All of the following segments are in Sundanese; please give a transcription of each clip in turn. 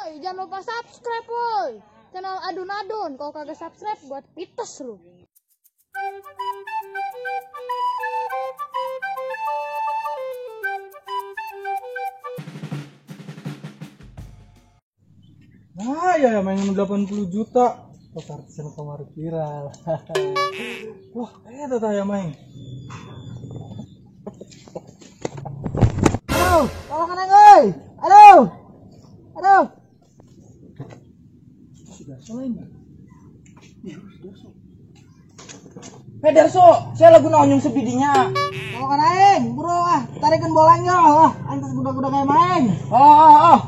Woi, jangan lupa subscribe woi. Channel Adun-Adun. Kalau kagak subscribe buat pites lu. Nah, ya main 80 juta. Pas artisan kemarin viral. Wah, tata ya main. Halo, tolong oi. Halo. Halo. Sudah lain. Ya, sudah. Darso, saya lagu naon yung sebidinya. Tolong aing, bro ah, tarikan bolanya ah, aing budak-budak kayak main. Oh.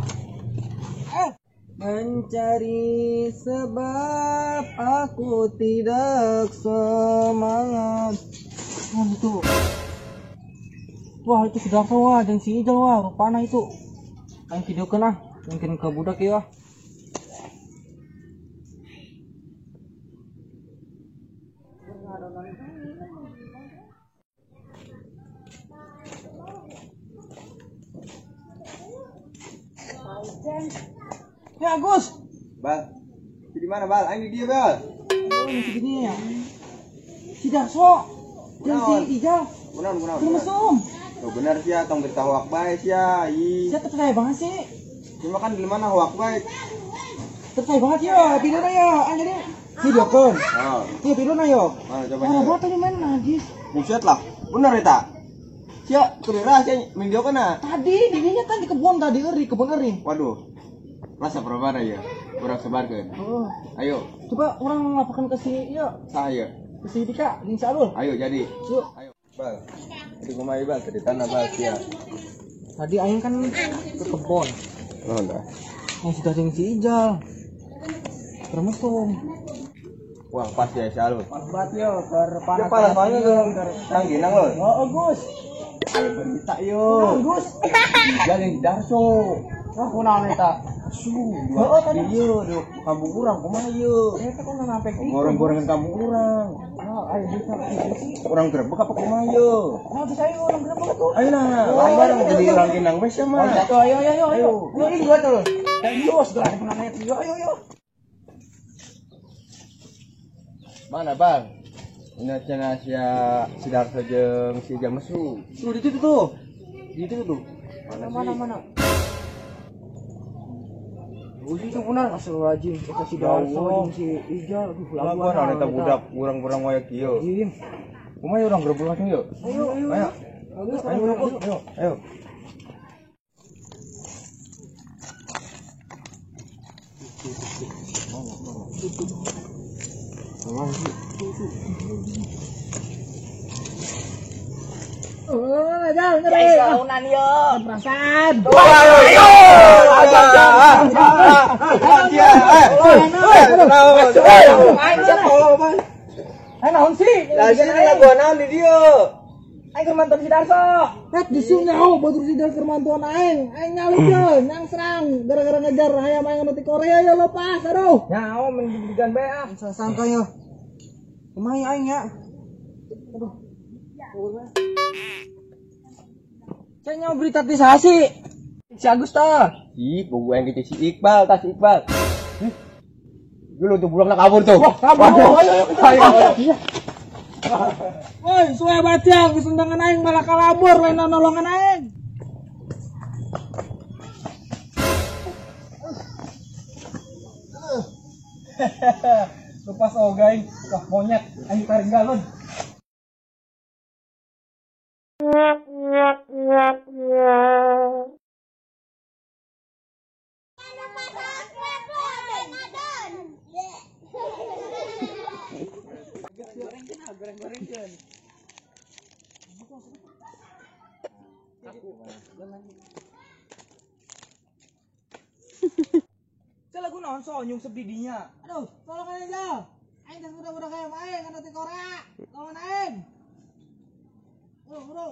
Mencari sebab aku tidak semangat. Wah itu, wah itu sudah wah dan si Ijal wah rupana itu. Yang video kena, mungkin ke budak ya. Ya Agus, Bal, di mana Bal? Aing di dia Bal. Oh, di sini ya. Si Darso, dan si Ijal. Benar. Mesum. Oh, benar sih ya, tong berita hoak bae sih ya. Ih. Saya terpercaya banget sih. Cuma kan di mana hoak bae? Terpercaya banget ya, videona ya. Aing jadi video kon. Oh. Iya videona yo. Mana coba. Oh, buat tadi main najis. Buset lah. Benar eta. Sia, kelira sia video kana. Tadi didinya kan di kebun tadi eri, kebun eri. Waduh. Masa berapa ya? Kurang sebarkan. Oh. Ayo. Coba orang melaporkan ke si ya. Saya. Ke si Dika, ning si Alul. Ayo jadi. Yuk. Ayo. Bal. Di rumah Ibal tadi tanah bal ya. Tadi aing kan ke kebun. Oh, enggak. Yang sudah jeung si Ijal. Termesum. Wah, pas ya si Alul. Pas banget yo, keur panas. Panas banget yo. Tangginang lo. Oh, Gus. Ayo berita yo. Gus. Ijal yang di Darso. Wah, kunaon eta? Oh, tadi ieu di kampung urang kumaha ieu? Eta kok sampai goreng-gorengan kampung urang. Oh, ayo bisa urang grebek apa kumaha ieu? Nah, bisa ayo urang grebek tuh. Ayo nah, bareng jadi urang kinang bae sia mah. Ayo ayo ayo. Ayo ini gua tuh. Ayo segala kenangan ayo ayo ayo. Mana, Bang? Ini cenah sia si Darso jeung si Ijal mesu. Tuh di situ tuh. Di situ tuh. Mana? Oh, itu benar astagfirullahaladzim, eta si Darso jeung si Ijal, aduh laguan laguan eta budak urang-urang waya kieu. Kumaha urang grebek langsung yeuh? Ayo ayo. Ayo. Ayo ayo. Ayo. Oh, jal, ngeri. Launan yo. Perasaan. Ayo. Naon sih? Lah sih lagu naon di dieu? Aing keur mantan si Darso. Rek di sini nyaho batur si Darso keur mantuan aing. Aing nyalip ye, nyang serang gara-gara ngejar hayam aing anu ti Korea ya lepas aduh. Nyaho mendingan bae ah. Sangka yo. Kumaha aing ya? Aduh. Saya nyaho berita ti saha sih? Si Agus tah. Ih, bogo aing si Iqbal, tas Iqbal. Dulu tuh budak nak kabur tuh. Wah, kabur. Ayo, ayo. Woi, suwe baca geus undangan aing malah kalabur lain nolongan aing. Lepas ogai, wah monyet, aing tarik galon. Goreng-goreng. Saya lagu naon so nyung sebidinya. Aduh, tolong aja. Aing geus budak-budak hayam aing anu ti Korea. Tolong aing. Oh, bro.